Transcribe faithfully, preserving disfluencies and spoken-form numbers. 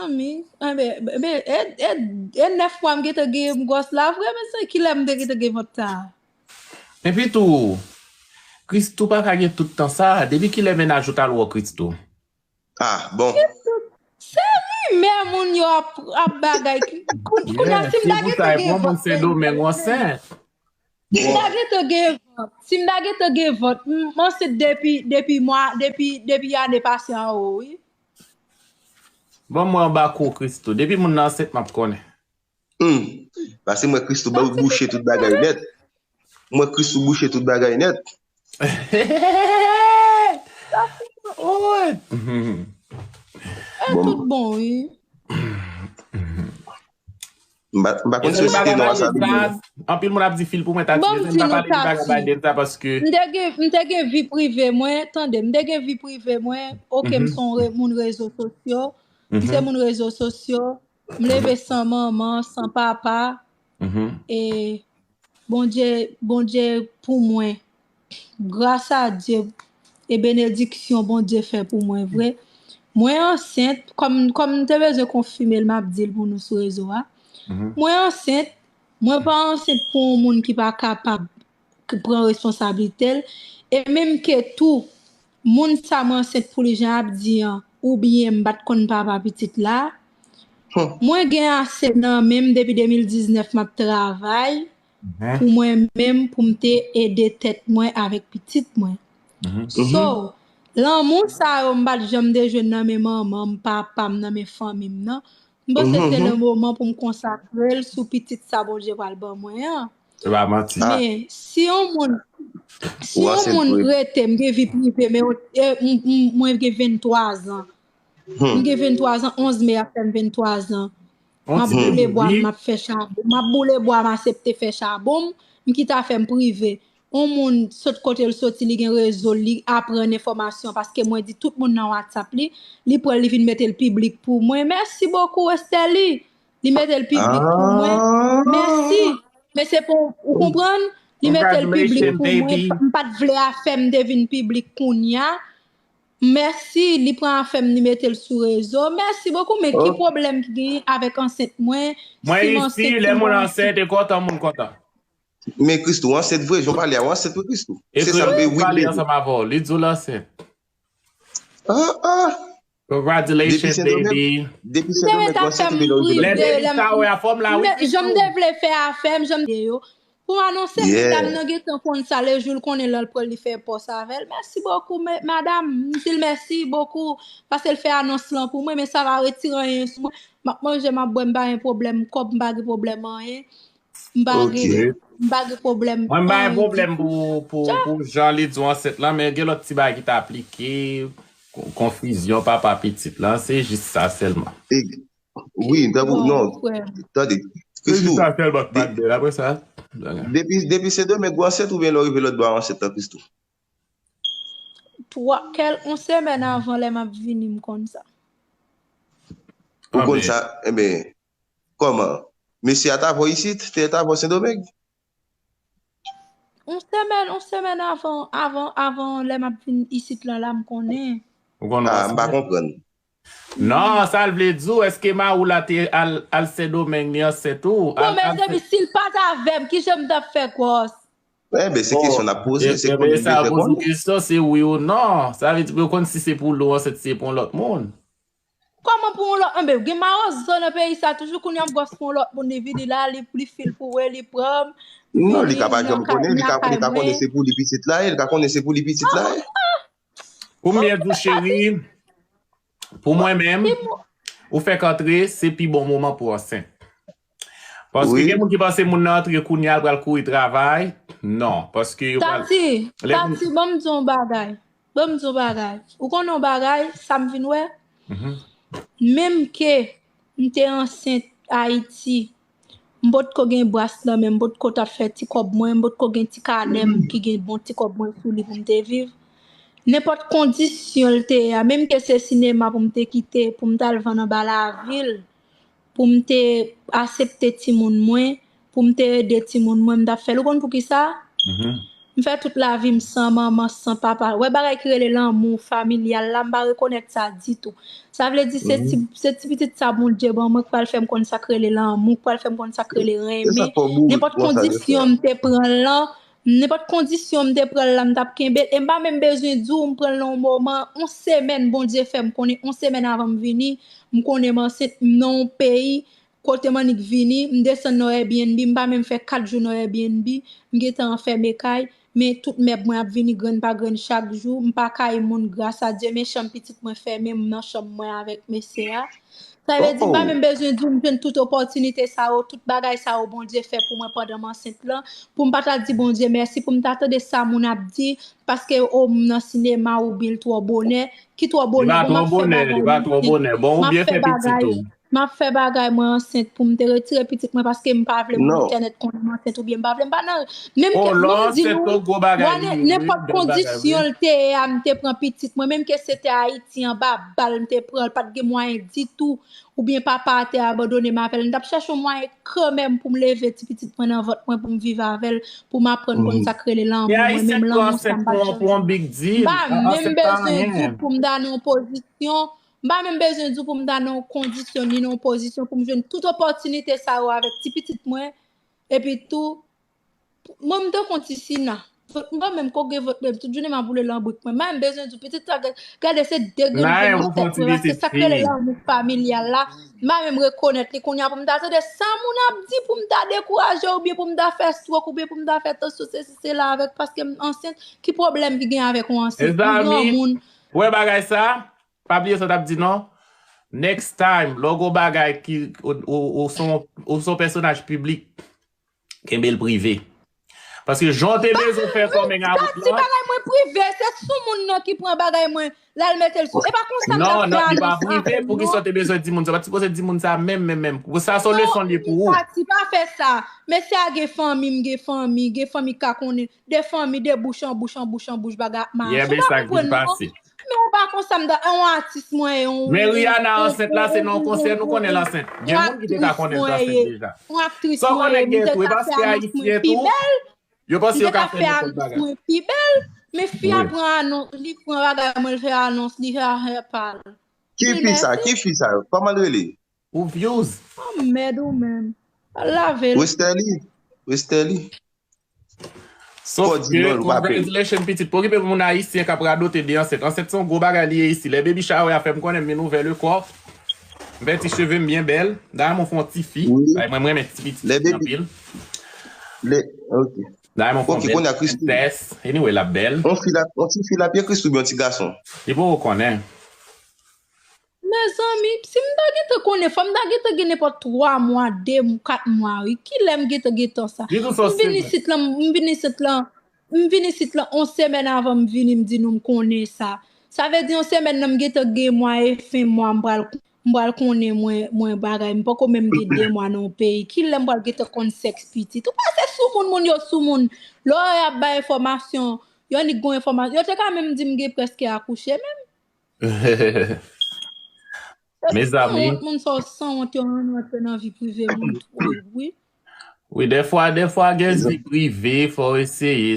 Mezanmi, enben, enben, e, e, e nèf mwa m gentan gen gwòs la vre, men se kilè m te gentan gen vant sa a? Epi tou, Christoo pa ka gen tout tan sa. Depi kilè mennaj ou t al wè w, Christoo? Ah, bon. Se rimè moun yo ap, ap bagay. Kou-, kounye a, si m ta gentan gen vant, Sendomeng ansent. Si m ta gentan gen vant, si m ta gentan gen vant, m, m ansent depi, depi mwa, depi, depi ane pase anwo, wi. Bon, mwen anba kou Christoo. Depi moun nan ansent, m ap konnen. Hmm. Paske mwen Christoo bouche tout bagay nèt. Mwen Christoo bouche tout bagay nèt. Tout bon, wi. M pa, m pa konn si yo site non a sa tou, men anpil moun ap di fil pou mwen, Tati, men m pa pale de bagay Biden sa paske m te gen, m te gen vi prive mwen, tande, m te gen vi prive mwen, oke, m se yon re-, moun rezo sosyo, m se moun rezo sosyo, m leve san manman, san papa, e Bondye, Bondye pou mwen, gras a Dye e benediksyon Bondye fè pou mwen vre. Mwen ansent, kòm, kòm m te bezwen konfime l, m ap di l pou nou sou rezo a. Mwen ansent, mwen pa ansent pou yon moun ki pa kapab k-, pran responsablite l. E menm ke tou, moun sa mwen ansent pou li, jan ap di an, oubyen m pa t konn papa pitit la, mwen gen ase nan men m depi de mil diznèf m ap travay pou mwen menm, pou m te ede tèt mwen avèk pitit mwen. So, lanmou sa yo m pa t janm te jwenn nan men manman m, papa m, nan men fanmi m nan. M panse se le moman pou m konsakre l sou pitit sa Bondye pral ban mwen an. Se pa manti. Men, si yon moun, si yon moun rete, m gen vi prive, men, e, m, m, mwen gen venntwa zan. M gen venntwa zan, onz me a fè m venntwa zan. M ap boule bwa, m ap fè chabon. M ap boule bwa, m aksepte fè chabon m. M kite afè m prive. Yon moun sot kote l soti, li gen rezo l, li aprann enfòmasyon, paske mwen di tout moun nan WhatsApp li, li pran l, li vin mete l piblik pou mwen. Mèsi bokou, Esteli. Li mete l piblik pou mwen. Mèsi. Men se pou, ou konprann? Li mete l piblik pou mwen. M pa t vle afè m te vin piblik kounye a. Mèsi, li pran afè m, li mete l sou rezo. Mèsi bokou, men ki pwoblèm ki genyen avèk ansent mwen? Mwen isi, lè moun ansent, e kontan moun kontan. Men Christoo, w ansent vre, jan w pale a, w ansent vre, Christoo. Se sa m vle, wi, pale ansanm avè w, li di w l ansent. Ah, ah. Congratulations, baby. Depi Sendomeng, depi Sendomeng, w ansent, epi lè w rive lè m ta wè a fòm la, wi, Christoo. Jan m te vle fè afè m, jan m te yo. Pou m anonse, medam nan gentan konn sa, le jou l konnen lè l pran li fè pòs avè l. Mèsi bokou, me-, madam. M di l mèsi bokou, paske l fè anons lan pou mwen, men sa pa retire anyen sou mwen. M ap manje, m ap bwè, m pa gen pwoblèm kòb, m pa gen pwoblèm anyen. M pa gen, m pa gen pwoblèm. Mwen, m pa gen pwoblèm pou, pou, pou jan li di w ansent lan, men gen lòt ti bagay ki ta aplike, kon-, konfizyon papa pitit lan, se jis sa sèlman. Wi, tankou, non, tande. Se jis sa sèlman k pa t bèl. Apre sa, depi, depi Sendomeng ou ansent oubyen lè w rive lòtbò a w ansent lan, Christoo? Twa, kèl, yon semèn avan lè m ap vini, m konn sa. Ou konn sa? Enben, kòman? Mesye a t avè w isit? Te t avè w Sendomeng? Yon semèn, yon semèn avan, avan, avan lè m ap vin isit lan la, m konnen. Ou konn? Ah, m pa konprann. Non, sa l vle di w, èske mari w la te al, al Sendomeng, li ansent ou? Bon, mezanmi, si l pa t avè m, kijan m t ap fè gwòs? Enben, se kesyon n ap poze, se konnen m bezwen konn. Sa poze kesyon, se wi ou non. Sa vle di pou yo konn si se pou li w ansent, si se pou yon lòt moun. Kòman pou yon lòt, enben, gen mawozo nan peyi sa, toujou kounye a m gwòs pou yon lòt moun, li vini la, li, li fil pou we, li pran m. Non, li ka pa janm konnen, li ka, li ka konnen se pou li pitit la ye, li ka konnen se pou li pitit la ye. Pou m byen di w, cheri, pou mwen menm, ou fèk antre, se pi bon moman pou w ansent. Paske gen moun ki panse moun nan antre kounye a, l pral kouri travay. Non, paske yo pral... Tati, Tati, ban m di w yon bagay. Ban m di w yon bagay. Ou konnen yon bagay, sa m vin wè? Menm ke m te ansent Ayiti, m potko gen bras nan men m, m potko t ap fè ti kòb mwen, m potko gen ti kanè m ki gen bon ti kòb mwen sou li pou m te viv. Nenpòt kondisyon l te ye a, menm ke se sinema pou m te kite, pou m t al vann anba lavil, pou m te aksepte timoun mwen, pou m te ede timoun mwen, m t ap fè l. Ou konn poukisa? M fè tout lavi m san manman, san papa. Wè bagay ki rele lanmou familyal la, m pa rekonèt sa ditou. Sa vle di se ti, se ti pitit sa Bondye ban mwen k pral fè m konn sa k rele lanmou, k pral fè m konn sa k rele renmen. Nenpòt kondisyon m te pran l lan, nenpòt kondisyon m te pran l la, m t ap kenbe l. E m pa menm bezwen di w m pran l nan yon moman, yon semèn Bondye fè m konnen, yon semèn avan m vini, m konnen m ansent, m nan yon peyi, kote m annik vini, m desann nan Airbnb, m pa menm fè kat jou nan Airbnb, m gentan anfème kay, men tout mèb mwen ap vini grenn pa grenn chak jou, m pa kay moun, gras a Dye, men chanm pitit mwen fèmen, m nan chanm mwen avèk mesye a. Sa vle di, m pa menm bezwen di w, m jwenn tout opòtinite sa yo, tout bagay sa yo Bondye fè pou mwen pandan m ansent lan, pou m pa ta di Bondye mèsi, pou m ta tande sa moun ap di, paske o m nan sinema ou byen l twò bonè, ki twò bonè, bon, m ap fè bagay mwen ansent, m ap fè bagay mwen ansent pou m te retire pitit mwen paske m pa vle moun entènèt konnen m ansent oubyen m pa vle, m pa nan menm kè, menm di nou, mwen nenpòt kondisyon l te ye a, m te pran pitit mwen, menm ke se te Ayiti anba bal m te pran l, pa t gen mwayen ditou, oubyen papa a te abandone m avè l, m t ap chèche yon mwayen kanmenm pou m leve ti pitit mwen nan vant mwen pou m viv avè l, pou m aprann konn sa k rele lanmou, mwen menm lanmou sa m pa t janm. M pa menm bezwen di w pou m ta nan yon pozisyon, m pa menm bezwen di w pou m ta nan yon kondisyon ni nan yon pozisyon pou m jwenn tout opòtinite sa yo avèk ti pitit mwen. Epi tou, mwen m tankou yon ti sina. Vant m pa menm koke vant mwen, tout jounen m ap boule lanbrik mwen. M pa menm bezwen di w pitit sa, gade se de grenn venn nan tèt mwen, paske sa k rele lanmou familyal la, m pa menm rekonèt li kounye a pou m ta tande sa moun ap di pou m ta dekouraje oubyen pou m ta fè stroke oubyen pou m ta fè tansyon, sesi, sela avèk, paske m ansent, ki pwoblèm ki gen avèk yon ansent? Yon granmoun. Wè bagay sa, pa bliye sa w t ap di non. Next time, lè w gen yon bagay ki, ou, ou, ou se yon, ou se yon pèsonaj piblik, kenbe l prive. Paske jan w te bezwen fè kòmeng a wout la. Ti bagay mwen prive, se sou moun nan ki pran bagay mwen, l al mete l sou. E pa konsa m t ap fè anons avè l non. Non, non, li pa prive, poukisa w te bezwen di moun sa? W pa t sipoze di moun sa menm, menm, menm. Pou sa se yon leson li ye pou ou. Sa ti pa fè sa. Mesye a gen fanmi, m gen fanmi, gen fanmi k ka konnen. De fanmi, de bouch an bouch, an bouch an bouch, bagay ap mache. Ou pa konprann non. Men ou pa konsa m ta, yon atis mwen ye, yon, men Rihanna ansent la, se nan yon konsè nou konnen l ansent. Gen moun ki te ka konnen l te ansent deja. Yon aktris mwen ye, m te ka fè anons mwen pi bèl. Yo panse yo ka fè nenpòt bagay. Mwen pi bèl, men fi a pran anons, li pran bagay mwen, l fè anons, li fè afè pa l. Ki fi sa? Ki fi sa? Kòman l rele? Ou views. Oh, mèd ou menm. Al lave l. Westerlie. Westerlie. Sof ke, congratulations, pitit. Pwokipe pou moun ayisyen k ap radote de ansent. Ansent se yon gwo bagay li ye isi. Lè baby shower a fè m konnen m vin ouvè le kò. M fè ti cheve m byen bèl. Dayè mwen fè yon ti fi. Dayè mwen, mwen renmen ti pitit anpil. Dayè mwen fè yon bèl princess. Anyway, l ap bèl. Yon fi la, yon ti fi la byen Christoo oubyen yon ti gason? Li poko konnen. Mezanmi, si m ta gentan konnen, fò m ta gentan gen nenpòt twa mwa, de mwa, kat mwa, wi. Kilè m gentan gen tan sa? M vin isit lan, m vin isit lan, m vin isit lan yon semèn avan m vini, m di nou m konnen sa. Sa vle di yon semèn nan m gentan gen mwa e fen mwa m pral, m pral konnen mwen, mwen bagay. M poko menm gen de mwa nan yon peyi. Kilè m pral gentan konn sèks pitit? Ou pa se soumoun, moun yo soumoun. Lè y ap bay enfòmasyon, yo annik gon enfòmasyon. Yo te ka menm di m gen prèske akouche menm. Mezanmi. Sanwont, moun sa yo sanwont, yo rann rantre nan vi prive moun twòp, wi. Wi, dèfwa, dèfwa gen vi prive, fò w eseye.